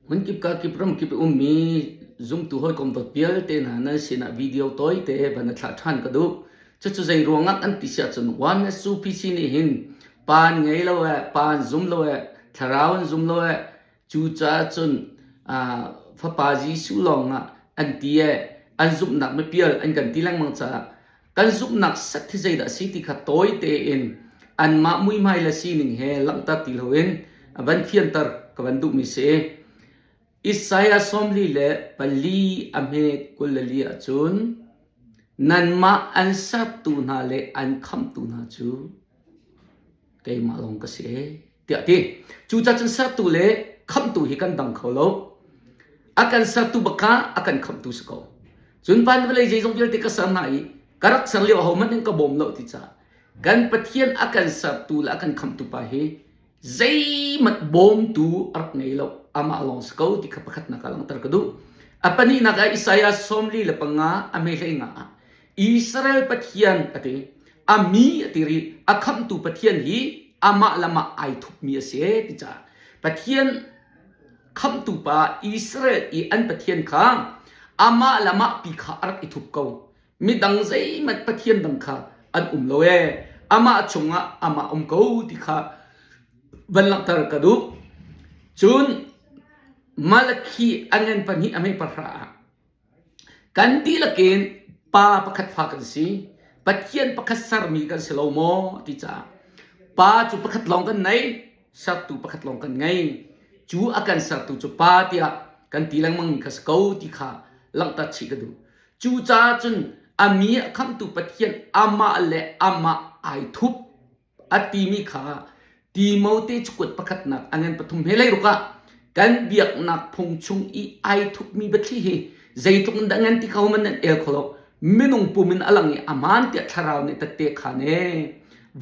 Hmunkip kakip ramkip i ummi zumtu hawikom dawt vialte hna nan sinah video tawite van i thlah ṭhan ka duh. Cucu zei ruangah kan ti si ahcun One SUPC nih hin pa an ngei lo ee, pa an zum lo ee, thlarau an zum lo ee, cucaah cun Fapa Jesuh lawngah an ti ee, an zumhnak mipial an kan ti lengmang caah kan zumhnak set hi zeidah a si ti kha tawi tein anmah muihmai le sining he langhter ti loin van fianter ka van duhmi si. Isaiah 44 a hme 24 ahcun nanmah an sertu hna le an khamhtu hna cu keimah lawng ka si ee tiah a ti. Cucaah cun sertu le khamhtu hi kan dang kho lo. A kan sertu bak kha a kan khamhtu si ko. Cun van vawlei zeizong vialte ka ser hna i ka rak ser lio ahohmanh in ka bawm lo ti caah kan Pathian a kan sertu le a kan khamhtu pa hi zeihmanh bawmtu a rak ngei lo amah lawng si ko ti kha pakhatnak ah langhter ka duh. A pahnihnak ah Isaiah 45 a hme hlei nga ah Israel Pathian a ti. A mi a ti rih. A khamhtu Pathian hi amah le amah ai thupmi a si ti caah Pathian khamhtu pa Israel i an Pathian kha amah le amah pi kha a rak i thup ko. Midang zeihmanh Pathian dang kha an um lo ee. Amah chungah amah um ko ti kha van langhter ka duh. Cun Malakhi a ngan pahnih a mei pahra ah Kan dihlak in pa pakhat fa kan si. Pathian pakhat sermi kan si lo maw ti caah pa cu pakhat lawng kan nei, sertu pakhat lawng kan ngei. Cu a kan sertu cu pa tiah kan ti lengmangmi kha si ko ti kha langhter chih ka duh. Cucaah cun a mi a khamhtu Pathian amah le amah ai thup. A timi kha Timote cakuat pakhatnak a ngan pathum he leiruk ah kan biaknak phung chung i ai thupmi biathli hi zeitluk in dah ngan ti kha man nan el kho lo. Minung pum in a lang i aman tiah thlarau nih tette khan e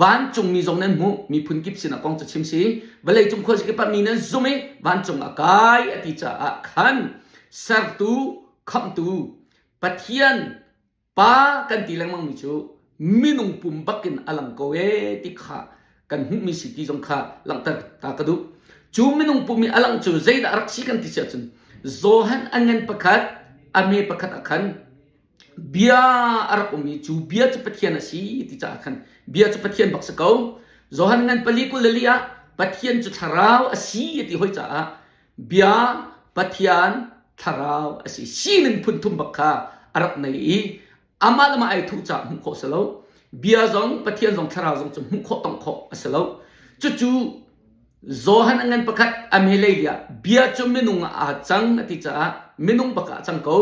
vancungmi zong nan hmuh miphun kip sinah kong cu chim si vawlei cung khuazakip ah mi nan zum i vancung a kai a ti caah khan sertu khamhtu Pathian Pa kan ti lengmangmi cu minung pum bakin a lang ko ee ti kha kan hmuhmi si ti zong kha langhter ta ka duh. Cu minung pum i a lang cu zeidah a rak si kan ti si ahcun Johan a ngan pakhat a me pakhat ah khan bia a rak um i cu bia cu Pathian a si ti caah khan bia cu Pathian bak si ko. Johan ngan pali 24 ah Pathian cu thlarau a si a ti hoi caah Bia Pathian thlarau a si. Sining phun thum bak kha a rak nei i amah le mah ai thuh caah hmuh khawh si lo. Bia zong Pathian zong thlarau zong cu hmuh khawh tongh khawh a si lo. Cucu Johan a ngan pakhat a hmelei ah bia cu minung ah aa cang a ti caah minung bak ah a cang ko.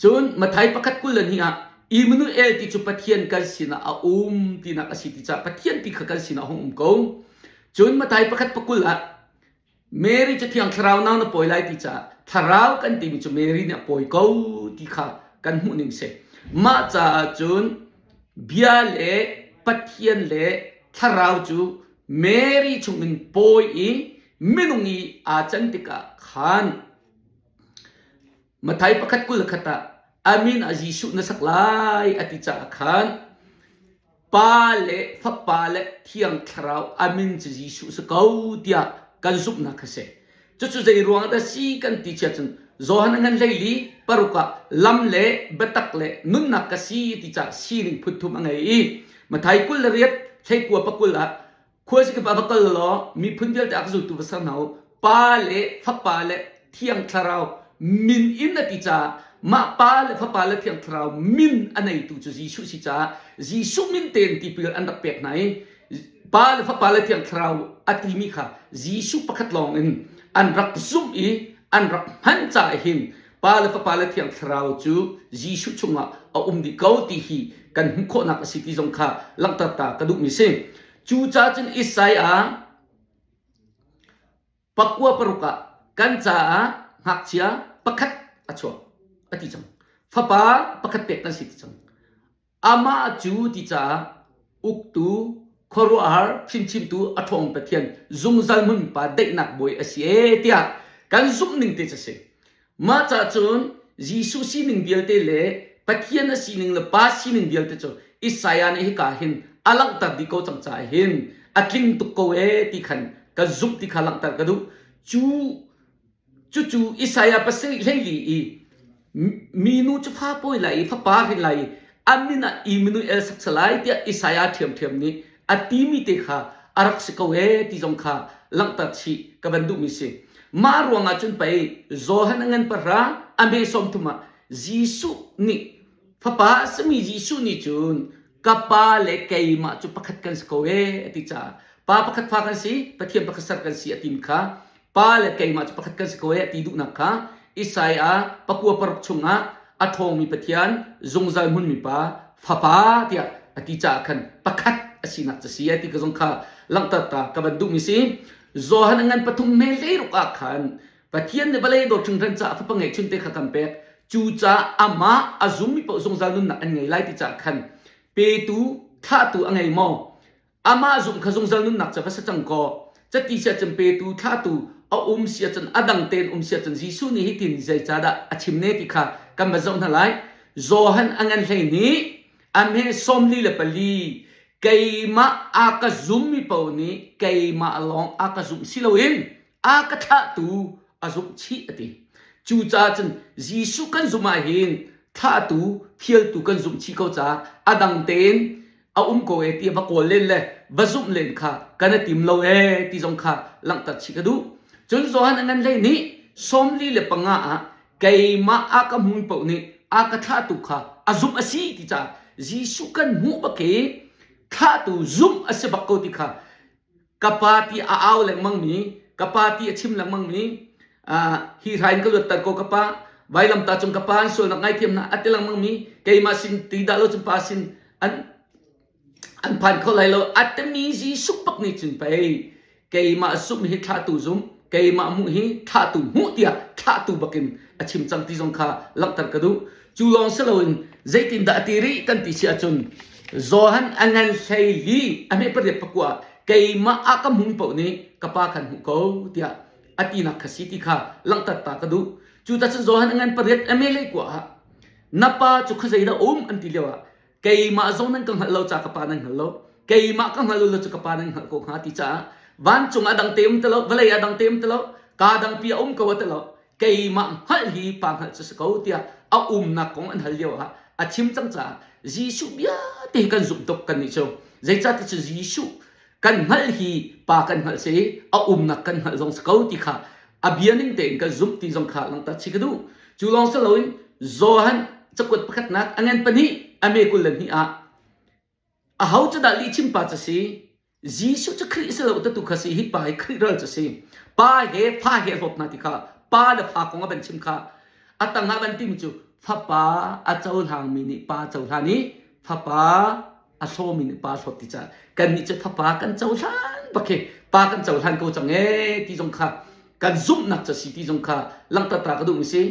Cun Matthai pakhat 22 ah Immanuel ti cu Pathian kan sinah a um tinak a si ti caah Pathian ti kha kan sinah a hung um ko. Cun Matthai pakhat pakul ah Mary cu Thiang Thlarau nau na pawi lai ti caah Thlarau kan timi cu Mary nih a pawi ko ti kha kan hmuh ning si. Mah caah cun bia le Pathian le Thlarau cu Mary chungin pawi i minung i aa can tikah khan Matthai pakhat 21 ah a min ah Jesuh na sak lai a ti caah khan Pa le Fapa le Thiang Thlarau a min cu Jesuh si ko tiah kan zumhnak kha si. Cucu zei ruang dah si kan ti chia cun Johan a ngan hleili paruk ah lam le biatak le nunnak ka si ti caah sining phunthum a ngei i Matthai 28 hleikua pakul ah Khuazikip ah va kal law miphun vialte a ka zultu va ser hna u. Pa le Fapa le Thiang Thlarau min in a ti caah mah Pa le Fapa le Thiang Thlarau min a neitu cu Jesuh si caah Jesuh min tein tipil an rak pek hna i Pa le Fapa le Thiang Thlarau a timi kha Jesuh pakhat lawng in an rak zumh i an rak hman caah hin Pa le Fapa le Thiang Thlarau cu Jesuh chungah a um dih ko ti hi kan hmuh khawhnak a si ti zong kha langhter ta ka duhmi si. Cucaah cun Isaiah pakua paruk ah kan caah ngakchia pakhat a chuak a ti cang. Fapa pakhat pek kan si ti cang. Amah cu ti caah uktu, khuaruahhar, fimchimtu, a ṭhawng Pathian, zungzal hmunpa daihnak bawi a si ee tiah kan zumh ning te cu a si. Mah caah cun Jesuh sining vialte le Pathian a sining le Pa sining vialte cu Isaiah nih hika hin a langhter dih ko cang caah hin a tling tuk ko ee ti khan ka zumh ti kha langhter ka duh. Cu. Cucu Isaiah pasarih 14 i minu cu fa pawi lai i fapa hrin lai i a min ah Immanuel sak si lai tiah Isaiah ṭhiamṭhiam nih a timi te kha a rak si ko ee ti zong kha langhter chih ka van duhmi si. Mah ruangah cun pei Johan a ngan pahra a hme 30 ah Jesuh nih fapa a simi Jesuh nih cun ka pa le keimah cu pakhat kan si ko ee a ti caah pa pakhat fa kan si Pathian pakhat ser kan si a timi kha pa le keimah cu pakhat kan si ko ee a ti duhnak kha Isaiah 96 chungah a ṭhawngmi Pathian zungzal hmunmi pa fapa tiah a ti caah khan pakhat a sinak ca si a ti ka zong kha langhter ta ka van duhmi si. Johan a ngan pathum hme 16 ah khan Pathian nih vawlei dawt hringhran caah fapa ngeihchun te kha kan pek. Cu caah amah a zummi paoh zungzal nunnak an ngei lai ti caah khan petu thlahtu a ngei maw? Amah zumh kha zungzal nunnak ca va si cang kaw cati si ahcun petu thlahtu a um si ahcun a dang tein um si ahcun Jesuh nih hitin zeicahdah a chim ne ti kha kan va zoh hna lai. Johan a ngan hlei nih a hme 44 keimah a ka zummi paoh nih keimah lawng a ka zumh si loin a ka thlahtu a zumh chih a ti. Cucaah cun Jesuh kan zumh ah hin thlahtu thialtu kan zumh chih ko caah a dang tein a um ko e ti va kawl len le va zumh len kha kan i tim lo e ti zong kha langhter chih ka duh. Cun Johan a ngan hlei nih 45 ah keimah a ka hmumi paoh nih a ka thlahtu kha a zumh a si ti caah Jesuh kan hmuh bak i thlahtu zumh a si bak ko ti kha ka pa ti a au lengmangmi ka pa ti a chim lengmangmi hi hrai in ka luatter ko ka pa vailamta cung ka pa an sualnak ngaithiam hna a ti lengmangmi keimah sin ti dah lo cun pa sin an an phan kho lai lo a timi Jesuh bak nih cun pei keimah zumh hi thlahtu zum keimah hmuh hi thlahtu hmuh tiah thlahtu bakin a chim cang ti zong kha langhter ka duh Cu lawng si loin zeitindah a ti rih kan ti si ahcun Johan a ngan hlei li a hme pariat pakua keimah ah ka hmumi paoh nih ka pa khan hmuh ko tiah a tinak kha si ti kha langhter ta ka duh. Cu cun Johan a ngan pariat a me lei kua ah na pa cu khuazei dah um an ti lio ah keimah zong nan ka hngalh lo ca ka pa nan hngal lo keimah ka hngal lo cu ka pa nan hngalh ko hnga ti caah vancung ah dang te um ti lo vawlei ah dang te um ti lo ka dangpi a um ko a ti lo keimah hngalh hi pa hngalh cu si ko tiah a umnak kong an hal lio ah a chim cang caah Jesuh bia te kan zumh tuk kan nih cu zeicahti cu Jesuh kan hngalh hi pa kan hngalh si a umnak kan hngalh zong si ko ti kha a bia ning tein kan zumh ti zong kha langhter chih ka duh cu lawng si loin Johan cakuat pakhatnak a ngan pahnih a me 22 ah aho cu dah lihchim pa cu si Jesuh cu Khrih si lo tatu kha si hi pa hi Khrih ral cu si pa he fa he hlawt hna ti kha pa le fa kong a van chim kha a tang ah van timi cu fapa a cohlangmi nih pa cohlan i fapa a hlawmi nih pa hlawt ti caah kannih cu fapa kan cohlan bak hi pa kan cohlan ko cang ee ti zong kha kan zumhnak cu si ti zong kha langhter ta ka duhmi si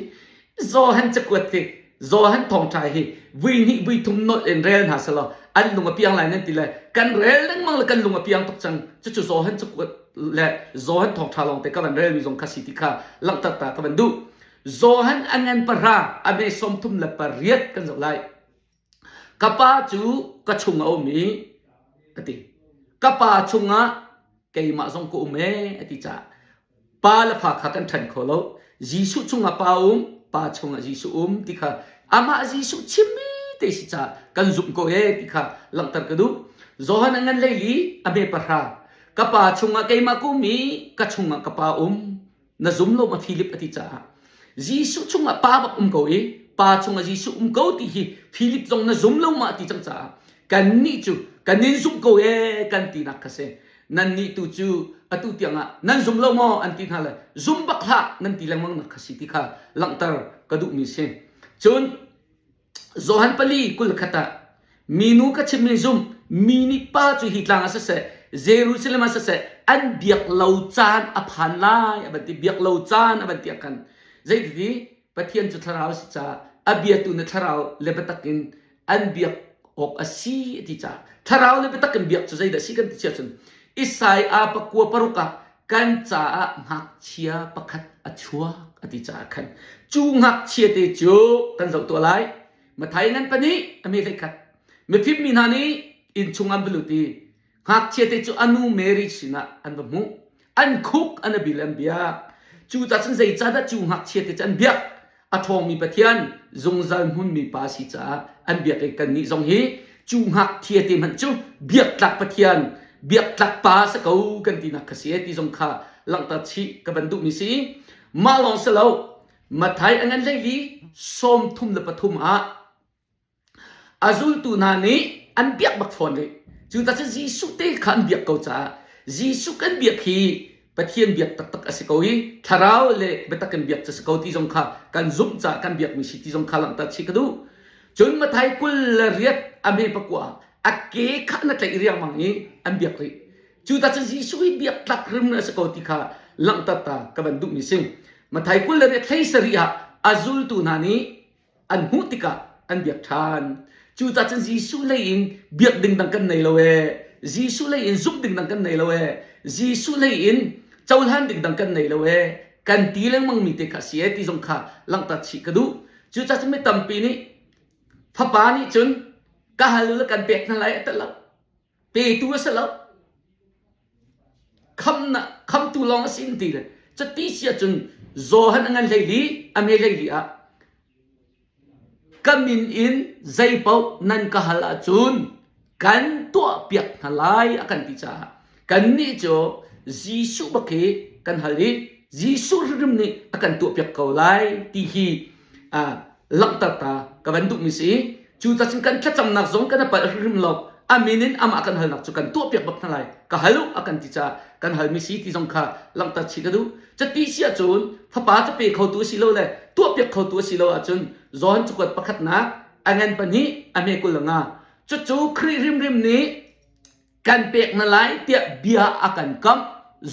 Johan cakuat hi Johan thawngṭha hi vui hnih vui thum nolh in rel hna selaw an lung a piang lai nan ti le kan rel lengmang le kan lung a piang tuk cang cucu Johan cakuat le Johan thawngṭha lawngte ka van relmi zong kha si ti kha langhter ta ka van duh Johan a ngan pahra a me 38 kan zoh lai Ka pa cu ka chung a um i a ti. Ka pa chungah keimah zong ka um ee a ti caah pa le fa kha kan ṭhen kho lo. Jesuh chungah pa um, pa chungah Jesuh um ti kha amah Jesuh chimmi te si caah kan zumh ko ee ti kha langhter ka duh. Johan a ngan 14 a hme pahra. Ka pa chungah keimah ka um i ka chungah ka pa um. Na zum lo ma Philip a ti caah Jesuh chungah pa bak um ko i pa chungah Jesuh um ko ti hi Philip zong na zum lo ma ti cang caah kannih cu kan in zumh ko ee kan tinak kha si nannih tu cu atu tiang ah nan zum lo maw an ti hna le zum bak hlah nan ti lengmang nak kha si ti kha langhter ka duhmi si cun Johan pali 21 ah minu ka chimmi zum mi nih pa cu hi tlang ah siseh Jerusalem ah siseh an biak lo caan a phan lai a van ti biak lo caan a van ti ah khan zeiti Pathian cu thlarau a si caah a biatu na thlarau le biatak in an biak awk a si a ti caah thlarau le biatak in biak cu zeidah a si kan ti cia cun Isaiah pakua paruk ah kan caah ngakchia pakhat a chuak a ti caah khan cu ngakchia te cu kan zoh tuah lai Mathai ngan pahnih a mi 11 mifim mi hna nih inn chung an va lut i ngakchia te cu a nu Mary sinah an va hmuh an khuk an a bil an biak. Cucaah cun zeicahdah cu ngakchia te cu an biak? A ṭhawngmi Pathian, zungzal hmunmi Pa si caah an biak i kannih zong hi cu ngakchia te hmanh cu biaktlak Pathian, biaktlak Pa si ko kan tinak kha si e ti zong kha langhter chih ka van duhmi si. Mah lawng si lo, Matthai a ngan hleili 33 ah A zultu hna nih an biak bak fawn rih. Cucaah cun Jesuh te kha an biak ko caah Jesuh kan biak hi Pathian biak taktak a si ko i thlarau le biatak in biak cu a si ko ti zong kha kan zumh caah kan biakmi si ti zong kha langhter chih ka duh. Cun Matthai 28 a hme pakua a ke kha na tlaih riangmang i an biak rih. Cucaah cun Jesuh hi biak tlak hrim a si ko ti kha langhter ta ka van duhmi si. Matthai 28 hlei ah a zultu hna nih an hmuh tikah an biak ṭhan. Cucaah cun Jesuh lei in biak ding dang kan nei lo ee. Jesuh lei in zumh ding dang kan nei lo ee. Jesuh lei in cohlan ding dang kan nei lo ee. Kan ti lengmang mi te kha si ee ti zong kha langhter chih ka duh. Cucaah cun mi tampi nih fapa nih cun ka hal u le kan pek hna lai a ti lo. Petu a si lo. Khamnak khamtu lawng a si in ti le cuti si ahcun Johan a ngan hleili a hme hleili ah ka min in zeipaoh nan ka hal ahcun kan tuahpiak hna lai a kan ti caah kannih cu Jesuh bak hi kan hal i Jesuh hrimhrim nih a kan tuahpiak ko lai ti hi langhter ta ka van duhmi si. Cucaah cun kan thlacamnak zong kan i palh hrimhrim lo. A min in amah kan halnak cu kan tuahpiak bak hna lai. Ka hal u a kan ti caah kan halmi si ti zong kha langhter chih ka duh. Cuti si ahcun fapa cu pe khotu a si lo le tuahpiak khotu a si lo ahcun John cakuat pakhatnak a ngan pahnih a hme 25 cucu Khrih hrimhrim nih kan pek na lai tiah bia a kan kamh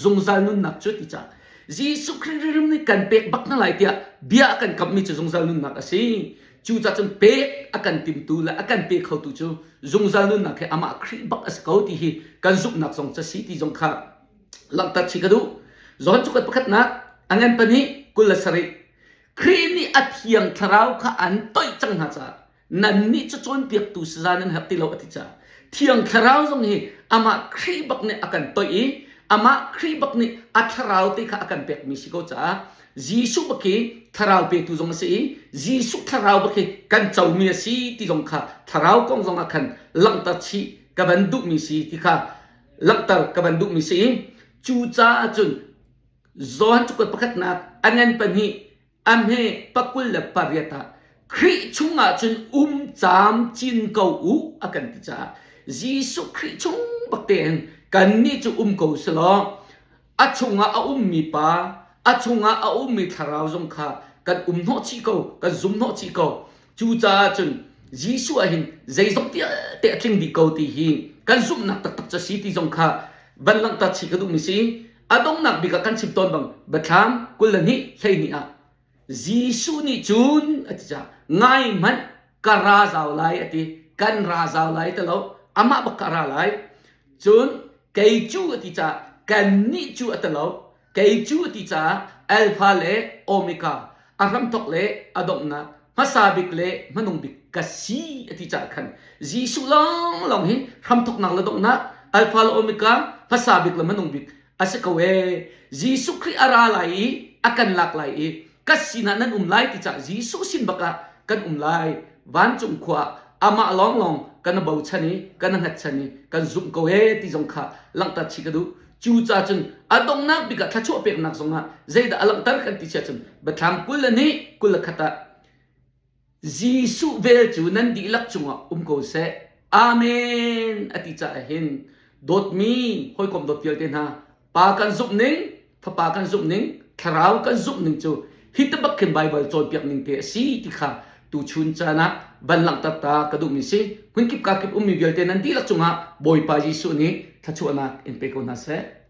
zungzal nunnak cu ti cah Jesuh Khrih rim nih kan pek bak na lai tiah bia a kan kamhmi cu zungzal nunnak a si. Cucaah cun pek a kan timtu le a kan pe khotu cu zungzal nunnak he amah Khrih bak a si ko ti hi kan zumhnak zong ca si ti zong kha langhter chih ka duh. John cakuat pakhatnak a ngan pahnih 27 Khrih nih a thiang thlarau kha an toih cang hna caah nannih cu cawnpiaktu saza nan herh ti lo a ti caah Thiang Thlarau zong hi amah Khrih bak nih a kan toih i amah Khrih bak nih a thlarau te kha a kan pekmi si ko caah Jesuh bak hi thlarau petu zong a si i Jesuh thlarau bak hi kan comi a si ti zong kha thlarau kong zong ah khan langhter chih ka van duhmi si ti kha langhter ka van duhmi si i cucaah cun Johan cakuat pakhatnak a ngan pahnih A hme pakul le pariat ah Khrih chungah cun um caam cin ko u a kan ti caah Jesuh Khrih chung bak tein kannih cu um ko selaw a chungah a ummi pa a chungah a ummi thlarau zong kha kan um hnawh chih ko kan zum hnawh chih ko. Cucaah cun Jesuh ah hin zeizong vialte a tling dih ko ti hi kan zumhnak taktak cu a si ti zong kha van langhter chih ka duhmi si. A donghnak bik ah kan chim tawn bang Biathlam 22 12 ah Jesuh nih cun a ti caah ngai hmanh ka ra zau lai a ti kan ra zau lai ti lo amah bak ka ra lai cun kei cu a ti caah kannih cu a ti lo Kei cu ti caah Alpha le Omega, a hramthawk le a donghnak, hmasa bik le hmanung bik ka si a ti caah khan Jesuh lawnglawng hi hramthawknak le donghnak, Alpha le Omega, hmasa bik le hmanung bik a si ko ee. Jesuh Khrih a ra lai i a kan lak lai i ka sinah nan um lai ti caah Jesuh sin bak ah kan um lai. Vancung khua ah amah lawnglawng kan bochan i kan hngatchan i kan zumh ko ee ti zong kha langhter chih ka duh. Cucaah cun a donghnak bik ah thluachuah peknak zongah zeidah a langhter kan ti siah cun Biathlam 22 21 ah Jesuh vel cu nan dihlak cungah um ko seh. Amen a ti caah hin dawtmi hawikom dawt vialte hna Pa kan zumh ning, Fapa kan zumh ning, Thlarau kan zumh ning cu hi te bak khin Baibal cawnpiak ning te a si ti kha tuchun caan ah van langhter ta ka duhmi si. Hmunkip kakip ummi vialte nan dihlak cungah Bawipa Jesuh nih thluachuahnak in pe ko hna seh.